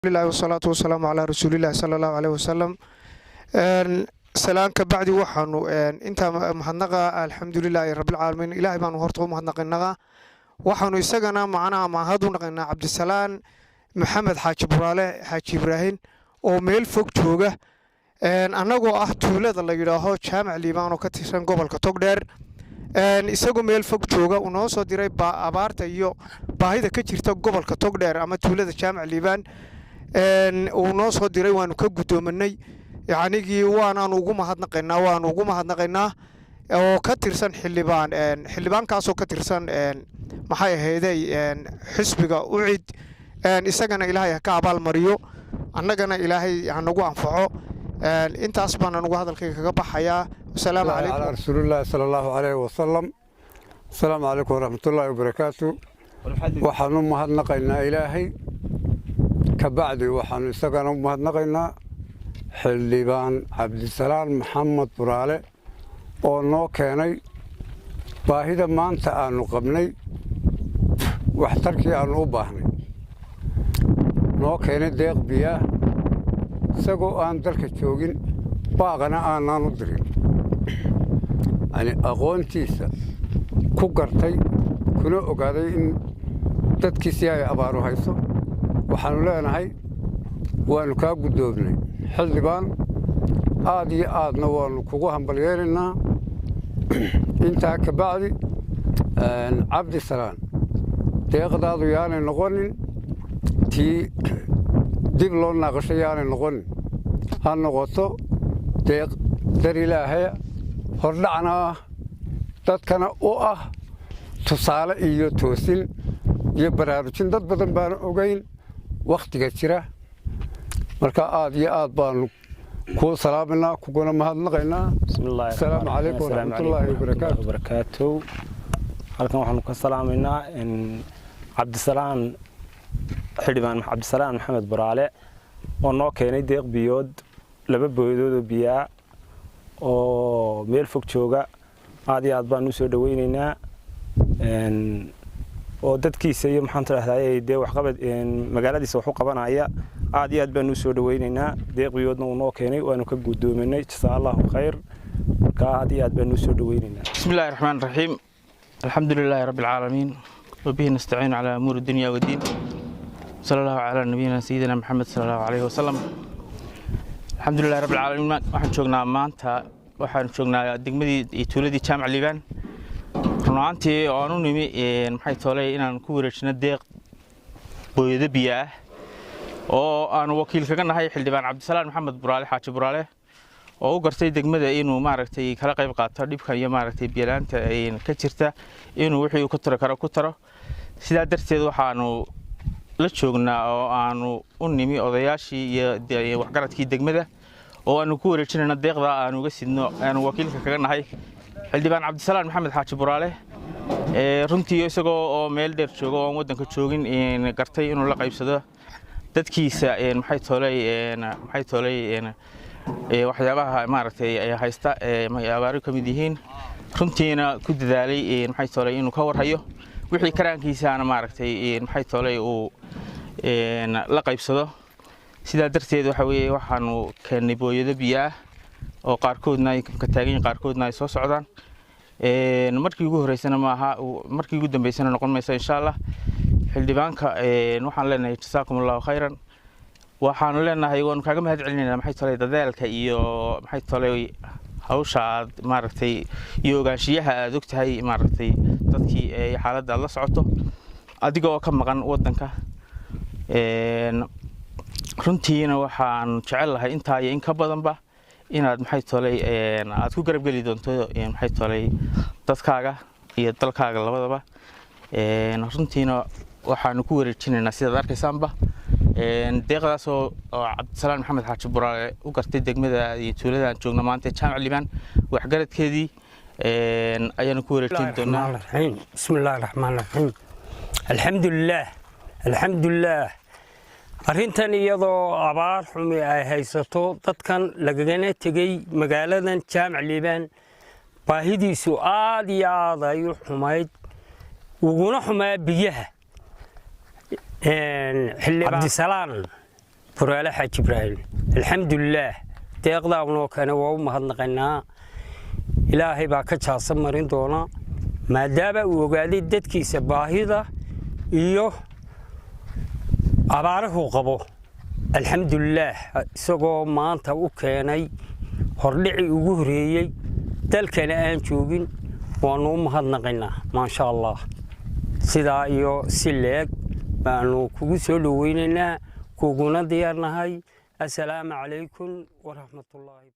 Wasalaatu wasalaamu calaa rasuulillahi sala Allahu caleyh wasalam. Salaan ka bacdi, waxaanu intaa mahadnaqa, alxamdulilaahi rabbilcaalamiin, Ilaahay baanu horta u mahadnaqinaqa. Waxaanu isagana macnaha mahad u naqaynaa Cabdisalaan Maxamed Xaaji Buraale Xaaji Ibraahin oo meel fog jooga, annagoo ah tuulada la yidhaaho Jaamac Liibaan oo ka tirsan gobolka Togdheer. Isagoo meel fog jooga uu noo soo diray abaarta iyo baahida ka jirta gobolka Togdheer ama tuulada Jaamac Liibaan uu noo soo diray, waanu ka guddoomanay yacnigii, waanaanu ugu mahadnaqaynaa, waanu ugu mahadnaqaynaa, oo ka tirsan xildhibaan, xildhibaankaasoo ka tirsan, maxay ahayday, xisbiga UCID. Isagana Ilaahay ha ka abaalmariyo, annagana Ilaahay ha nagu anfaco. Intaas baan anugu hadalkayga kaga baxayaa. Wasalaamu calaykum. Calaa rasuulillahi sala Allahu caleyhi wasalam. Asalaamu calaykum waraxmatullaahi wabarakaatu. Waxaanu mahadnaqaynaa Ilaahay, kabacdi waxaanu isagana u mahadnaqaynaa xildhibaan Cabdisalaan Maxamed Buraale oo noo keenay baahida maanta aanu qabnay, waxtarkii aanu u baahnay, noo keenay deeq biyaah, isagoo aan dalka joogin, baaqana aanaan u dirin, yani aqoontiisa ku gartay kuna ogaaday in dadkiisii ay abaaru hayso. Waxaannu leenahay waannu kaa guddoobnay, xildhibaan, aad iyo aadna waannu kugu hambalyeelaynaa. Intaa ka bacdi, Cabdisalaan, deeqdaadu yaanay noqonin tii dib loo naaqasho, yaanay noqonin, ha noqoto deeq dar Ilaahaya, hordhacna ah, dadkana u ah tusaale iyo toosin iyo baraarujin. Dad badan baana ogayn wakhtiga jira. Marka aad iyo aad baanu kuu salaaminaa, kuguna mahadnaqaynaa. Asalaamu calaykum waraxmatullaahi wabarakaatu. Wabarakaatu. Halkan waxaanu ka salaamaynaa Cabdisalaan, xildhibaan Cabdisalaan Maxamed Baraale oo noo keenay deeq biyood, laba booyadood oo biyaa, oo meel fog jooga. Aad iyo aad baanu usoo dhaweyneynaa, oo dadkiisa iyo, maxaan tidhahdaa, dee waxqabad magaaladiisa wax u qabanaya. Aad iyo aad baanu usoo dhaweyneynaa. Deeq biyoodna uu noo keenay, waanu ka guddoominay. Jasaa Allahu khayr. Marka aad iyo aad baanu usoo dhaweyneynaa. بسم الله الرحمن الرحيم، الحمد لله رب العالمين، وبه نستعين على أمور الدنيا والدين، صلى الله على نبينا سيدنا محمد صلى الله عليه وسلم. الحمد لله رب العالمين. Waxaan joognaa maanta, waxaan joognaa degmadii iyo tuuladii Jaamac Liibaan. Run ahaantii oo aan u nimi, maxay toolay, inaan ku wareejino deeq booyado biyo ah oo aanu wakiil kaga nahay xildhibaan Cabdisalaan Maxamed Buraale Xaaji Buraale, oo u gartay degmada inuu, maaragtay, kala qayb qaato dhibkan iyo, maaragtay, biyalaanta ka jirta, inuu wixii uu ku taro karo ku taro. Sidaa darteed waxaanu la joognaa oo aanu u nimi odayaashii iyo waxgaradkii degmada, oo aanu ku wareejinayna deeqda aanu uga sidno, aanu wakiilka kaga nahay xildhibaan Cabdisalaan Maxamed Xaaji Buraale. Runtii isagoo oo meel dheer jooga oo aan waddanka joogin, gartay inuu la qaybsado dadkiisa, maxay toolay, waxyaabaha, maaragtay, ay haysta abaaro ka mid yihiin. Runtiina ku dadaalay, maxay toolay, inuu ka warhayo wixii karaankiisaana, maaragtay, maxay toolay, uu la qaybsado. Sidaa darteed waxa weeye waxaanu keennay booyado biyo ah oo qaarkoodna ay ka taagan yihiin, qaarkoodna ay soo socdaan. Markii ugu horreysana maaha, markii ugu dambeysana noqon mayso, insha Allah. Xildhibaanka waxaan leenahay jasaakum Allahu khayran. Waxaanu leenahay waanu kaaga mahad celinaynaa, maxay tolay, dadaalka iyo, maxay tolay, hawsha aad, maaragtay, iyo ogaanshiyaha aad ogtahay, maaragtay, dadkii xaaladda aad la socoto adiga oo ka maqan waddanka. Runtiina waxaan jecel lahay intaa iyo in ka badanba inaad, maxay tolay, aad ku garab geli doonto, maxay tolay, dadkaaga iyo dalkaaga labadaba. Runtiina waxaanu ku wareejinaynaa, sidaad arkaysaanba, deeqdaasoo oo Cabdisalaan Maxamed Xaaji Buraale u gartay degmada iyo tuulada aan joogno maanta, Jaamac Liibaan, waxgaradkeedii ayaanu ku wareejin doonaa. بسم الله الرحمن الرحيم، الحمد لله، الحمد لله. Arrintan iyadoo abaar xumi ay haysato dadkan, lagagana tegey magaaladan Jaamac Liibaan, baahidiisu aad iyo aad ay u xumayd, uguna xumaa biyaha. Cabdisalaan Buraale Xaaji Ibraahim. Alxamdulilaah, deeqdaa unoo keena waa u mahadnaqaynaa. Ilaahay baa ka jaasa marin doona, maadaama uu ogaaday dadkiisa baahida iyo abaarahuu qabo. Alxamdulilaah, isagoo maanta u keenay hordhicii ugu horreeyey, dalkana aan joogin, waannu u mahadnaqaynaa. Maasha Allah, sidaa iyo si leeg baanu kugu soo dhoweynaynaa, kuguna diyaarnahay. Assalaamu calaykum waraxmatullaahi.